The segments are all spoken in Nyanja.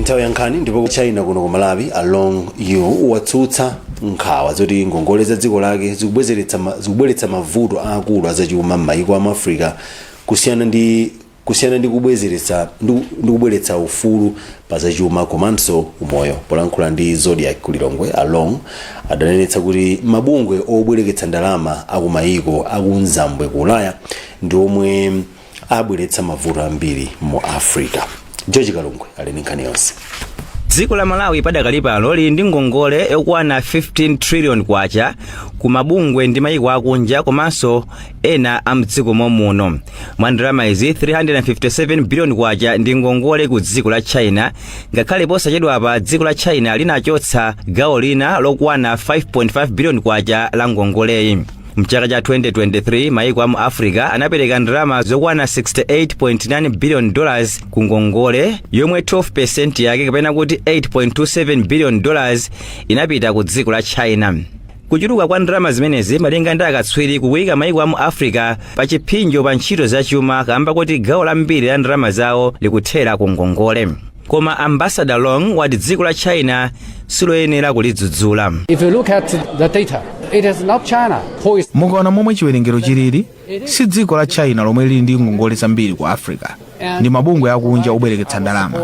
Nthawi ya nkhani. Ndipo China kuno ku Malawi, a Long Yu, watsutsa nkhawa zoti ngongole za dziko lake zikubweretsa mavuto aakulu azachuma m'mayiko amu Africa kusiyana ndi kubwezeretsa ndi kubweretsa ufulu pa zachuma komanso umoyo. Polankhula ndi Zodiak ku Lilongwe, a Long adanenetsa kuti mabungwe obwereketsa ndalama aku mayiko akumzambwe ku Ulaya ndi omwe abweretsa mavuto ambiri mu Africa. George Kalungwe ali ndi nkhani yonse. Dziko la Malawi padakali pano lili ndi ngongole yokwana 15 trillion kwacha ku mabungwe ndi mayiko akunja komanso ena a mdziko momuno. Mwa ndalama izi, 357 billion kwacha ndi ngongole ku dziko la China, ngakhale posachedwapa dziko la China linachotsa gawo lina lokwana 5.5 billion kwacha la ngongoleyi. Mchaka cha 2023, mayiko amu Africa anapereka ndalama zokwana 68.9 billion dollars ku ngongole, yomwe 12% yake, kapena kuti 8.27 billion dollars, inapita ku dziko la China. Kuchuluka kwa ndalama zimenezi, malinga ndi akatswiri, kukuyika mayiko amu Africa pa chipsinjo pa ntchito zachuma, kamba kuti gawo lambiri la ndalama zawo likuthera ku ngongole. Koma Ambassador Long wati dziko la China siloyenera kulidzudzula. If you look at the data, it is not China who is Mukaona momwe chiwerengero chilili, si dziko la China lomwe lili ndi ngongole zambiri ku Africa, ndi mabungwe akunja obwereketsa ndalama.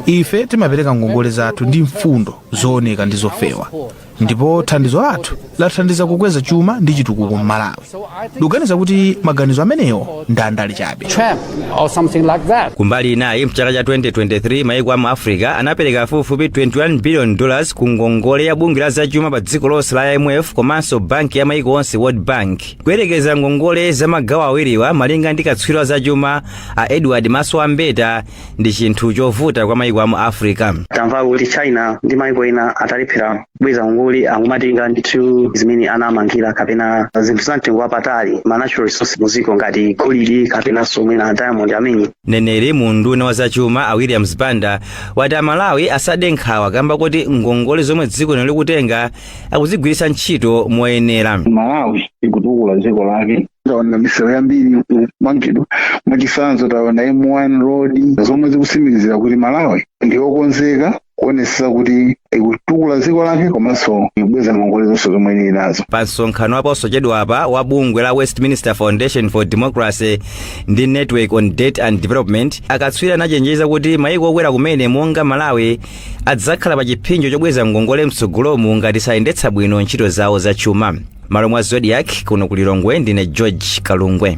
Ife timapereka ngongole zathu ndi mfundo zooneka ndi zofewa, ndipo thandizo lathu lathandiza kukweza chuma ndi chitukuko m'Malawi. Ndikuganiza kuti maganizo amenewo ndi andale chabe. trap or something like that. Kumbali inayi, mchaka cha 2023, mayiko amu Africa anapereka pafupifupi 21 billion dollars ku ngongole ya bungwe la zachuma pa dziko lonse la IMF komanso banki ya mayiko onse, World Bank. Kuyerekeza ngongole za magawo awiriwa, malinga ndi katswiri wa zachuma a Edward Maswambeta, ndi chinthu chovuta kwa mayiko amu Africa. Tamva kuti China ndi mayiko ena atalephera kubweza ngongole, akumatenga ndithu zimene anamangira kapena zinthu za mtengo wapatali, ma natural resources muziko, ngati golide kapenanso mwina diamond amene. Mneneri mu unduna wa zachuma, a Williams Banda, wati Amalawi asade nkhawa kamba kuti ngongole zomwe dziko lino likutenga akuzigwiritsa ntchito moyenera. Malawi ikutukula dziko lake. Taona misewu yambiri ikumangidwa. Mwachitsanzo, taona M1 road, zomwe zikutsimikizira kuti Malawi ndiyokonzeka kuonetsetsa kuti ikutukula dziko lake komanso ikubweza ngongole zonse zomwe ili nazo. Pa msonkhano waposachedwapa wa bungwe la Westminster Foundation for Democracy ndi Network on Debt and Development, akatswiri anachenjeza kuti mayiko okwera kumene monga Malawi adzakhala pa chipsinjo chobweza ngongole mtsogolomu ngati sayendetsa bwino ntchito zawo zachuma. Malo mwa Zodiak kuno ku Lilongwe, ndine George Kalungwe.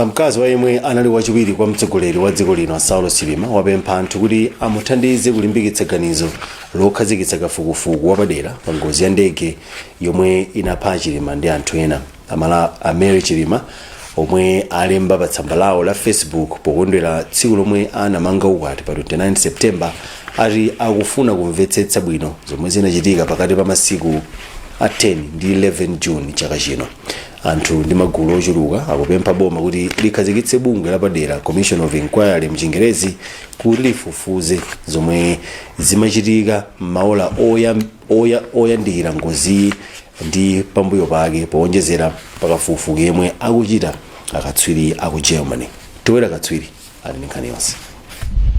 Mkazi wa yemwe anali wachiwiri kwa mtsogoleri wa dziko lino, Saulo Chilima, wapempha anthu kuti amuthandize kulimbikitsa ganizo lokhazikitsa kafukufuku wapadera pa ngozi ya ndege yomwe inapha Chilima ndi anthu ena. Amala a Mary Chilima, omwe alemba pa tsamba lawo la Facebook pokondwera tsiku lomwe anamanga ukwati pa 29 September, ati akufuna kumvetsetsa bwino zomwe zinachitika pakati pa masiku a 10 ndi 11 June chaka chino. Anthu ndi magulu ochuluka akupempha boma kuti likhazikitse bungwe lapadera, Commission of Inquiry mchingerezi, kuti lifufuze zomwe zimachitika m'maola oyandikira ngoziyi ndi pambuyo pake, powonjezera pakafukufuku yemwe akuchita akatswiri aku Germany. Towera Katswiri ali ndi nkhani yonse.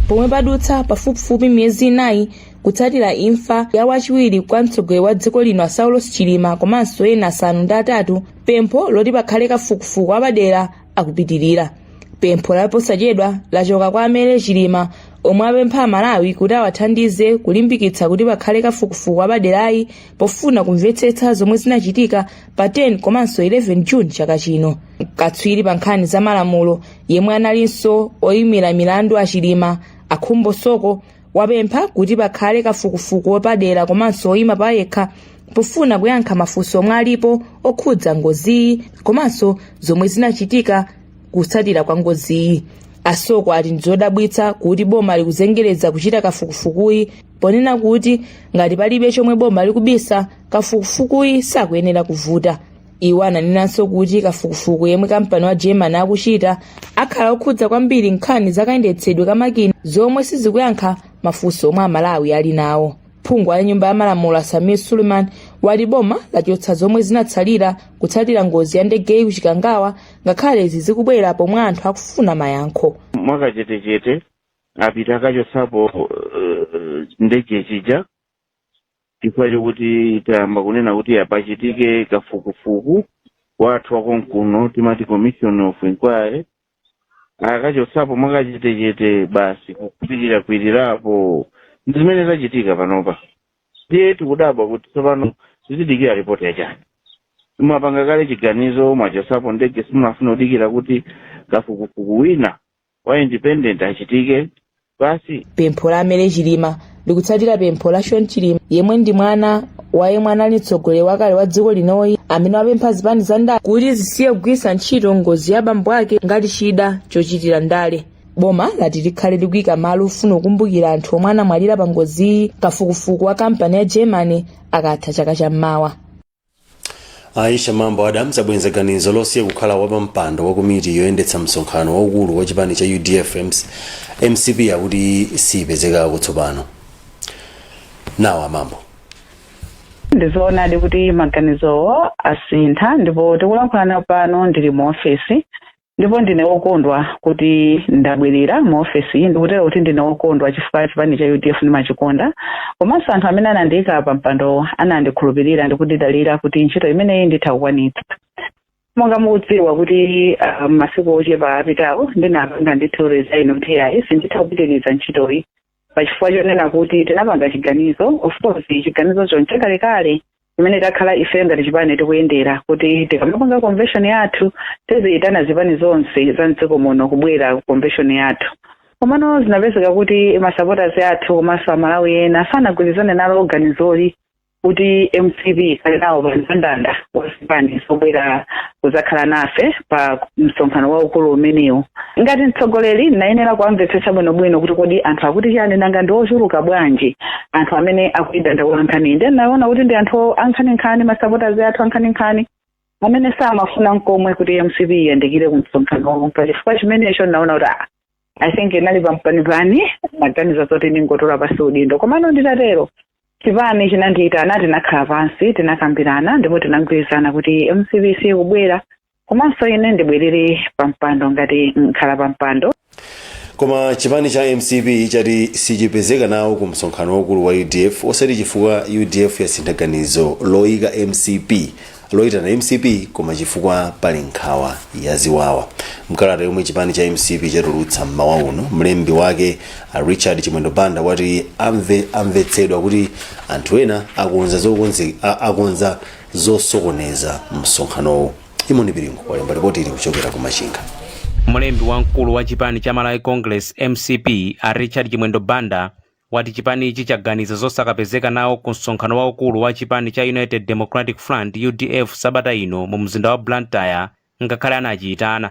Pomwe padutsa pafupifupi miyezi 4 kutsatira imfa ya wachiwiri kwa mtsogoleri wa dziko lino, a Saulos Chilima, komanso ena 8, pempho loti pakhale kafukufuku wapadera akupitirira. Pempho laposachedwa lachoka kwa a Mary Chilima, omwe apempha Amalawi kuti awathandize kulimbikitsa kuti pakhale kafukufuku wapaderayi pofuna kumvetsetsa zomwe zinachitika pa 10 komanso 11 June chaka chino. Katswiri pa nkhani za malamulo yemwe analinso oyimira milandu a Chilima, a Khumbo Soko, wapempha kuti pakhale kafukufuku wapadera komanso oyima payekha pofuna kuyankha mafunso omwe alipo okhudza ngoziyi komanso zomwe zinachitika kutsatira kwa ngoziyi. A Soko ati ndizodabwitsa kuti boma likuzengereza kuchita kafukufukuyi, ponena kuti ngati palibe chomwe boma likubisa, kafukufukuyi sakuyenera kuvuta. Iwo ananenanso kuti kafukufuku yemwe kampani wa German akuchita akhala okhudza kwambiri nkhani zakayendetsedwe kamakina, zomwe sizikuyankha mafunso omwe Amalawi ali nawo. Phungu wa Nyumba ya Malamulo, Sameer Suleman, wati boma lachotsa zomwe zinatsalira kutsatira ngozi ya ndegeyi kuChikangawa, ngakhale izi zikubwera pomwe anthu akufuna mayankho. Mwakachetechete. Apita akachotsapo ndege chija chifukwa chokuti tayamba kunena kuti apachitike kafukufuku wathu wakonkuno, timati commission of inquiry. Akachotsapo mwakachetechete basi, kukwirira kwirirapo, ndi zimene zachitika panopa. Ndiye tikudabwa kuti tsopano tizidikira ripoti yachani? Mwapanga kale chiganizo, mwachotsapo ndege, simunafuna kudikira kuti kafukufuku wina wa independent achitike basi. Pempho la Mary Chilima likutsatira pempho la Sean Chilima, yemwe ndi mwana wa yemwe anali mtsogoleri wakale wa dziko linoyi, amene wapempha zipani za ndale kuti zisiye kugwiritsa ntchito ngozi ya bambo ake ngati chida chochitira ndale. Boma lati likhale likuyika malo ofuna kukumbukira anthu omwe anamwalira pa ngoziyi kafukufuku wa kampani ya Germany akatha chaka cham'mawa. Aisha Mambo Adams abwenza ganizo losiya kukhala wapampando wa komiti yoyendetsa msonkhano waukulu wa chipani cha UDF. MCP akuti sipezekako tsopano. Nawo amambo. Ndizoonadi kuti maganizowo asintha, ndipo tikulankhulana pano ndili mu ofesi, ndipo ndine wokondwa kuti ndabwerera mu ofesi. Ndikutero kuti ndine wokondwa chifukwa chipani cha UDF ndimachikonda, komanso anthu amene anandiyika pa mpando anandikhulupirira ndikundidalira kuti ntchito imeneyi nditha kukwanitsa. Monga mukudziwa kuti masiku ochepa apitawo ndinapanga ndithu resign kuti ayi, sinditha kupitiriza ntchitoyi, pachifukwa chonena kuti tinapanga chiganizo. Of course, chiganizo chonse kalekale chimene takhala ife ngati chipani tikuyendera, kuti tikamapanga convention yathu tiziyitana zipani zonse za mdziko muno kubwera ku convention yathu. Komano zinapezeka kuti masupporters athu komanso Amalawi ena sanagwirizane nalo ganizoli kuti MCP ikhale nawo pa mndandanda wa zipani zobwera kuzakhala nafe pa msonkhano waukulu umenewu. Ngati mtsogoleri nayenera kuamvetsetsa bwinobwino kuti kodi anthu akuti chani, nanga ndi ochuluka bwanji anthu amene akuidandaula nkhani. Ndi naona kuti ndi anthu ankhaninkhani, masupporters athu ankhaninkhani amene samafuna nkomwe kuti MCP iyandikire ku msonkhanowo. Pachifukwa chimenecho naona kuti I think inali pampanipani, maganizo zoti ndingotola pasi udindo. Komano nditatero, chipani chinandiyitana, tinakhala pansi, tinakambirana ndipo tinagwirizana kuti MCP sikubwera, komanso ine ndibwerere pampando ngati nkhala pampando. Koma chipani cha MCP chati sichipezeka nawo ku msonkhano waukulu wa UDF, osati chifukwa UDF yasintha ganizo loyika MCP, loyitana MCP, koma chifukwa pali nkhawa ya ziwawa. Mkalata yomwe chipani cha MCP chatulutsa mmawa uno, mlembi wake a Richard Chimwendo Banda wati amvetsedwa kuti anthu ena akonza zosokoneza msonkhanowu. Imoni Piringo walemba ripoti ili kuchokera ku Machinga. Mlembi wamkulu wa chipani cha Malawi Congress, MCP, a Richard Chimwendo Banda wati chipanichi chaganiza zosakapezeka nawo ku msonkhano waukulu wa chipani cha United Democratic Front, UDF, sabata ino mu mzinda wa Blantyre, ngakhale anachiyitana.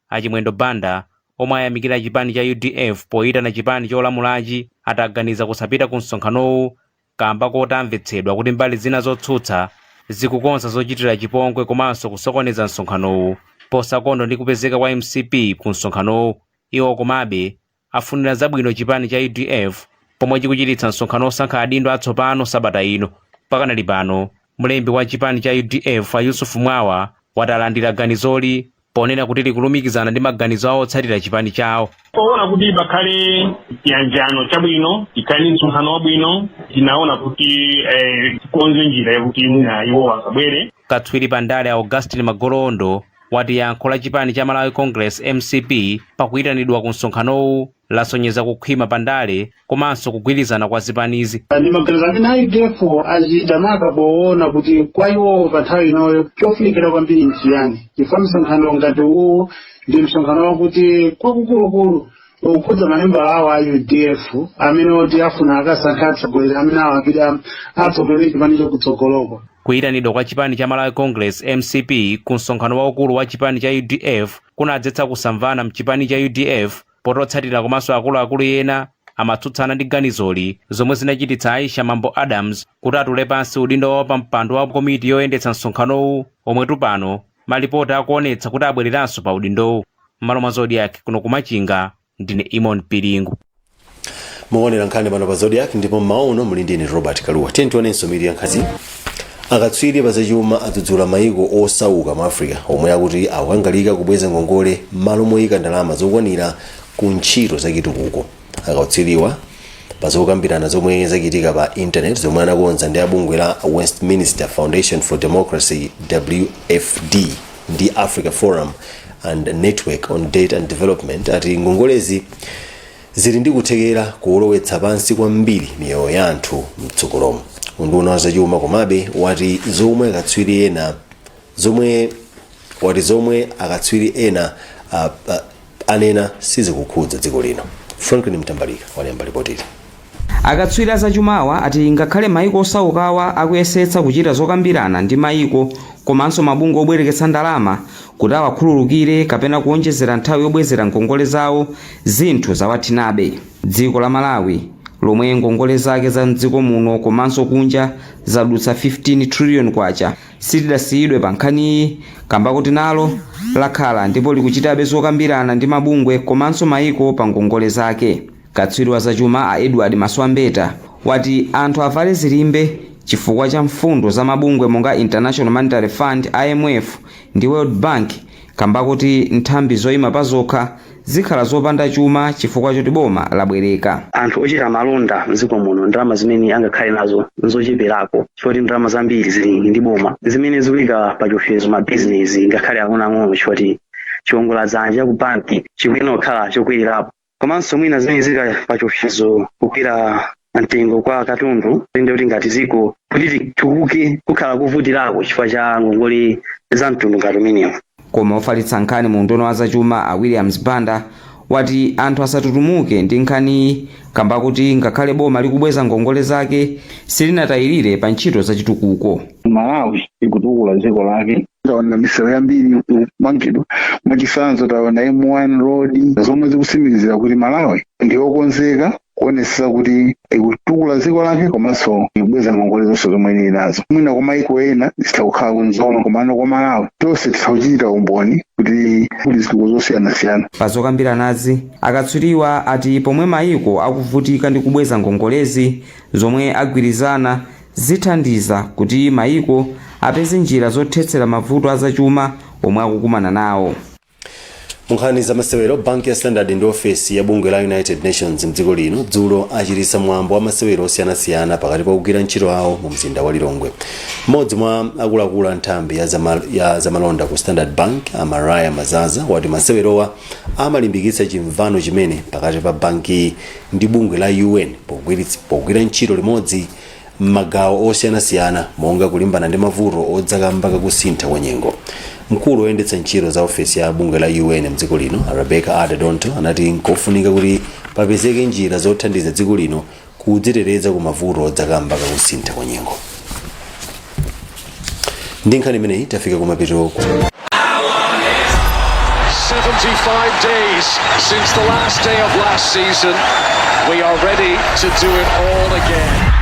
Achimwendo Banda, omwe ayamikira chipani cha UDF poyitana chipani cholamulachi, ataganiza kusapita ku msonkhanowu kamba koti amvetsedwa kuti mbali zina zotsutsa zikukonza zochitira chipongwe komanso kusokoneza msonkhanowu posakondwa ndi kupezeka kwa MCP ku msonkhanowu. Iwo komabe afunira zabwino chipani cha UDF pomwe chikuchititsa msonkhano osankha adindo atsopano sabata ino. Pakanali pano, mlembi wa chipani cha UDF a Yusufu Mwawa wati alandira ganizoli ponena kuti likulumikizana ndi maganizo awo otsatira chipani chawo. Poona kuti pakhale chiyanjano chabwino, tikhale ndi msonkhano wabwino, tinaona kuti tikonze njira yakuti mwina iwo asabwere. Katswiri pa ndale Augustin Magolondo wati yankho la chipani cha Malawi Congress, MCP, pakuyitanidwa ku msonkhanowu lasonyeza kukhwima pa ndale komanso kugwirizana kwa zipanizi. Ndi maganizo amene a UDF achita, maka poona kuti kwa iwo pa nthawi inoyo chofunikira kwambiri nchiyani, chifukwa msonkhano ngati uwu ndi msonkhano wakuti kwakukulukulu ukukhudza mamembala awo a UDF amene oti afuna akasankha atsogoleri amene awo apita atsogolere chipani chokutsogoloko. Kuyitanidwa kwa chipani cha Malawi Congress, MCP, ku msonkhano waukulu wa chipani cha UDF kunadzetsa kusamvana mchipani cha UDF, pototsatira komanso akuluakulu ena amatsutsana ndi ganizoli, zomwe zinachititsa Aisha Mambo Adams kuti atule pansi udindo wawo pa mpando wa komiti yoyendetsa msonkhanowu, omwe tupano malipoti akuonetsa kuti abwereranso pa udindowu. M'malo mwa Zodiak kuno kumachinga, ndine Imon Piringu. Mukuonera nkhani pano pa Zodiak, ndipo mmawa uno muli ndine Robert Kaluwa. Tiye tionenso mitu ya nkhani. Akatswiri pa zachuma adzudzula mayiko osauka mu Africa omwe akuti akukangalika kubweza ngongole m'malo moyika ndalama zokwanira ku ntchito zachitukuko. Akatswiriwa pa zokambirana zomwe zachitika pa intaneti zomwe anakonza ndi abungwe la Westminster Foundation for Democracy, WFD, ndi Africa Forum and Network on Debt and Development ati ngongolezi zili ndi kuthekera kuwolowetsa pansi kwambiri miyoyo ya anthu mtsogolomo. Unduna wa zachuma komabe wati zomwe akatswiri ena anena sizikukhudza dziko lino. Franklin Mtambalika walemba ripotili. Akatswiri azachumawa ati ngakhale maiko osaukawa akuyesetsa kuchita zokambirana ndi maiko komanso mabungwe obwereketsa ndalama kuti awakhululukire kapena kuonjezera nthawi yobwezera ngongole zawo, zinthu zawathinabe. Dziko la Malawi, lomwe ngongole zake za mdziko muno komanso kunja zadutsa 15 trillion kwacha, silidasiyidwe pa nkhaniyi kamba kuti nalo lakhala ndipo likuchitabe zokambirana ndi mabungwe komanso maiko pa ngongole zake. Katswiri wa zachuma a Edward Maswambeta wati anthu avale zilimbe chifukwa cha mfundo za mabungwe monga International Monetary Fund, IMF, ndi World Bank, kamba kuti nthambi zoyima pa zokha zikhala zopanda chuma chifukwa choti boma labwereka. Anthu ochita malonda mdziko muno, ndalama zimene angakhale nazo nzocheperako chifukwa ndalama zambiri zili ndi boma, zimene zikuyika pa chiopsezo mabizinesi ngakhale ang'onoang'ono, chifukwa chiwongoladzanja ku banki chikuyenera kukhala chokwirirapo. Komanso mwina zimene zika pa chiopsezo kukwera mtengo kwa katundu, ndi kuti ngati ziko kuti titukuke kukhala kuvutirako chifukwa cha ngongole za mtundu ngati umenewu. Koma ofalitsa nkhani mu unduna wa zachuma a Williams Banda wati anthu asatutumuke ndi nkhaniyi kamba kuti ngakhale boma likubweza ngongole zake, silinatayirire pa ntchito zachitukuko. Malawi ikutukula dziko lake. Taona misewu yambiri ikumangidwa. Mwachitsanzo taona M1 Road, zomwe zikutsimikizira kuti Malawi ndiyokonzeka kuonetsetsa kuti ikutukula dziko lake komanso ikubweza ngongole zonse zomwe ili nazo. Mwina kwa maiko ena zitha kukhala kunzono, komano kwa Malawi tonse titha kuchita umboni kuti kuli zitukuko zosiyanasiyana. Pa zokambiranazi, akatswiriwa ati pomwe mayiko akuvutika ndi kubweza ngongolezi, zomwe agwirizana zithandiza kuti mayiko apeze njira zothetsera mavuto azachuma omwe akukumana nawo. Munkhani za masewero, banki ya Standard ndi ofesi ya bungwe la United Nations mdziko lino dzulo achititsa mwambo wa masewero osiyanasiyana pakati pa kugwira ntchito awo mu mzinda wa Lilongwe. Mmodzi mwa akuluakulu a nthambi ya zamalonda ku Standard Bank, Amaraya Mazaza, wati masewerowa amalimbikitsa chimvano chimene pakati pa banki ndi bungwe la UN pogwira ntchito limodzi m'magawo osiyanasiyana monga kulimbana ndi mavuto odza kamba kakusintha kwa nyengo. Mkulu woyendetsa ntchito za ofesi ya bungwe la UN mdziko lino, Rebecca Addo-Dontoh, anati nkofunika kuti papezeke njira zothandiza dziko lino kudziteteza ku mavuto odza kamba kakusintha kwa nyengo. Ndi nkhani imeneyi tafika kumapeto. 75 days since the last day of last season. We are ready to do it all again.